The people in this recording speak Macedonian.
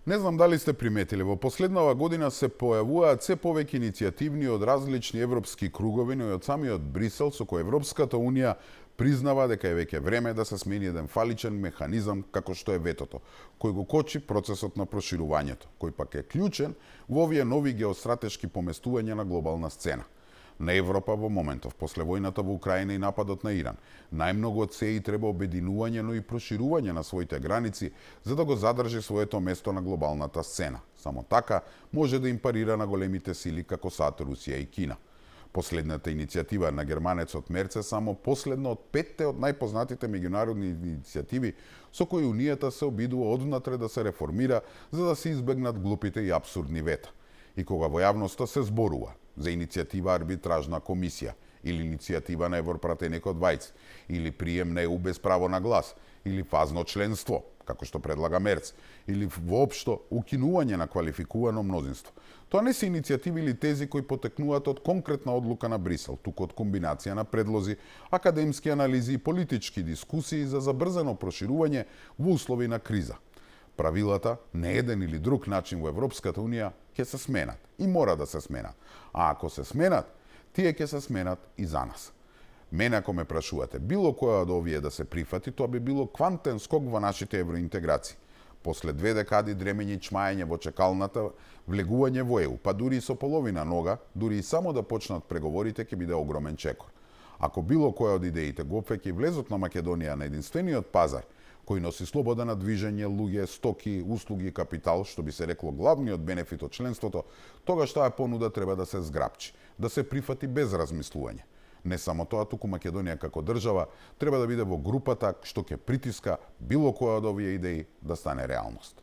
Не знам дали сте приметили, во последнава година се појавуваат се повеќе иницијативни од различни европски кругови, но и од самиот Брисел, со кој Европската Унија признава дека е веќе време да се смени еден фаличен механизам како што е ветото, кој го кочи процесот на проширувањето, кој пак е клучен во овие нови геостратешки поместувања на глобална сцена. На Европа во моментов, после војната во Украина и нападот на Иран, најмногу од се и треба обединување, но и проширување на своите граници за да го задржи своето место на глобалната сцена. Само така може да им парира на големите сили како САД, Русија и Кина. Последната иницијатива на германецот Мерц е само последна од 5 од најпознатите меѓународни иницијативи со кои Унијата се обидува однатре да се реформира за да се избегнат глупите и апсурдни вета. И кога во јавноста се зборува за иницијатива арбитражна комисија, или иницијатива на европратеникот Вајц, или прием на ЕУ без право на глас, или фазно членство, како што предлага Мерц, или воопшто укинување на квалификувано мнозинство. Тоа не се иницијативи или тези кои потекнуваат од конкретна одлука на Брисел, туку од комбинација на предлози, академски анализи и политички дискусии за забрзано проширување во услови на криза. Правилата на еден или друг начин во Европската Унија ќе се сменат и мора да се сменат. А ако се сменат, тие ќе се сменат и за нас. Мене ако ме прашувате било која од овие да се прифати, тоа би било квантен скок во нашите евроинтеграции. После 2 декади дремење и чмаење во чекалната, влегување во ЕУ, па дури и со половина нога, дури и само да почнат преговорите ќе биде огромен чекор. Ако било која од идеите го опфаќа влезот на Македонија на единствениот пазар, кој носи слобода на движење, луѓе, стоки, услуги и капитал, што би се рекло главниот бенефит од членството, тогаш таа понуда треба да се зграпчи, да се прифати без размислување. Не само тоа, туку Македонија како држава треба да биде во групата што ќе притиска било која од овие идеи да стане реалност.